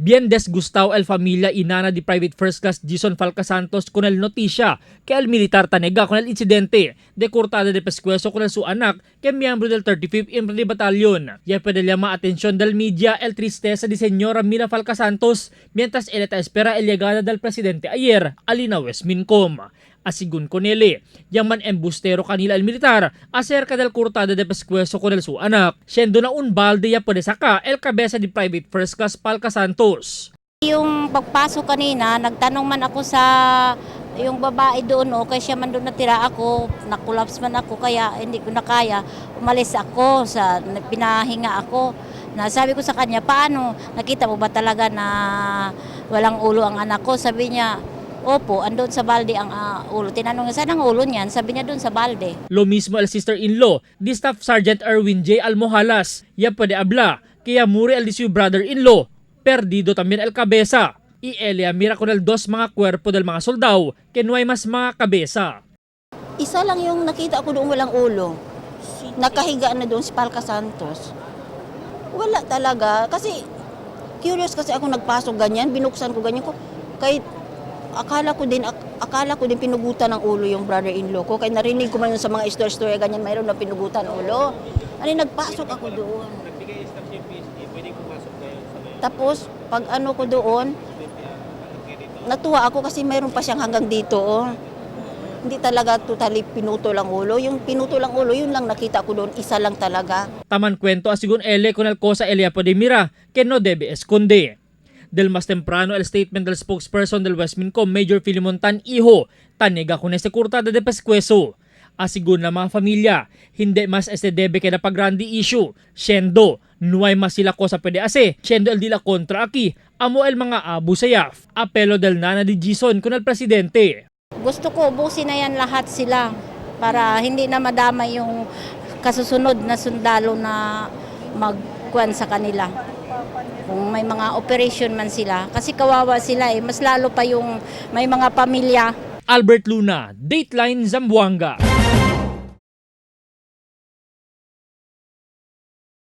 Bien desgustao el familia y nana di Private First Class Jason Falca Santos con el noticia que el militar tanega con el incidente de cortada de pescuezo con el su anak que miembro del 35th Infantry Battalion. Ya puede llama atención del media el tristeza de señora Mila Falca Santos mientras él está espera el llegada del presidente ayer, Alina Westmincom. Asigun Conele, yaman embustero kanila el militar acerca del cortada de pescuezo con el su anak, siendo na un balde ya puede saca el cabeza de Private First Class Palca Santos. Yung pagpasok kanina, nagtanong man ako sa yung babae doon, okay siya man doon natira ako, nakulaps man ako, kaya hindi ko na kaya. Umalis ako, sa, pinahinga ako. Nasabi ko sa kanya, paano? Nakita mo ba talaga na walang ulo ang anak ko? Sabi niya, opo, andun sa balde ang ulo. Tinanong niya, saan ang ulo niyan? Sabi niya, doon sa balde. Lo mismo el sister-in-law di Staff Sergeant Erwin J. Almohalas, ya puede habla, kaya muri el di su brother-in-law, perdido también el cabeza. Y Elia mira con el dos mga cuerpo del mga soldado, que no hay mas mga cabeza. Isa lang yung nakita ko doon walang ulo. Nakahiga na doon si Palca Santos. Wala talaga. Kasi curious kasi ako nagpasok ganyan, binuksan ko ganyan ko. Kahit akala ko din pinugutan ng ulo yung brother-in-law ko. Kaya narinig ko man yun sa mga story-story ganyan, mayroon na pinugutan ulo. Ano, nagpasok ako doon. Tapos, pag ano ko doon, natuwa ako kasi mayroon pa siyang hanggang dito. Oh. Hindi talaga totally pinutol ang ulo. Yung pinutol ang ulo, yun lang nakita ko doon. Isa lang talaga. Taman kwento asigun Ele con el cosa Elia Podemira, que no debe esconde. Del más temprano el statement del spokesperson del Westmincom Major Filimon Tan Iho, tanega con este cortada de pescuezo. Asigun la mga familia, hindi mas este debe que na pagrandi issue. Siendo, no hay mas sila cosa pwede ase, siendo el dila kontra aquí, amo el mga Abu Sayyaf. Apelo del nana di Jason con el presidente. Gusto ko ubusin na yan lahat sila para hindi na madama yung kasusunod na sundalo na magkuan sa kanila. Kung may mga operation man sila. Kasi kawawa sila eh. Mas lalo pa yung may mga pamilya. Albert Luna, Dateline Zamboanga.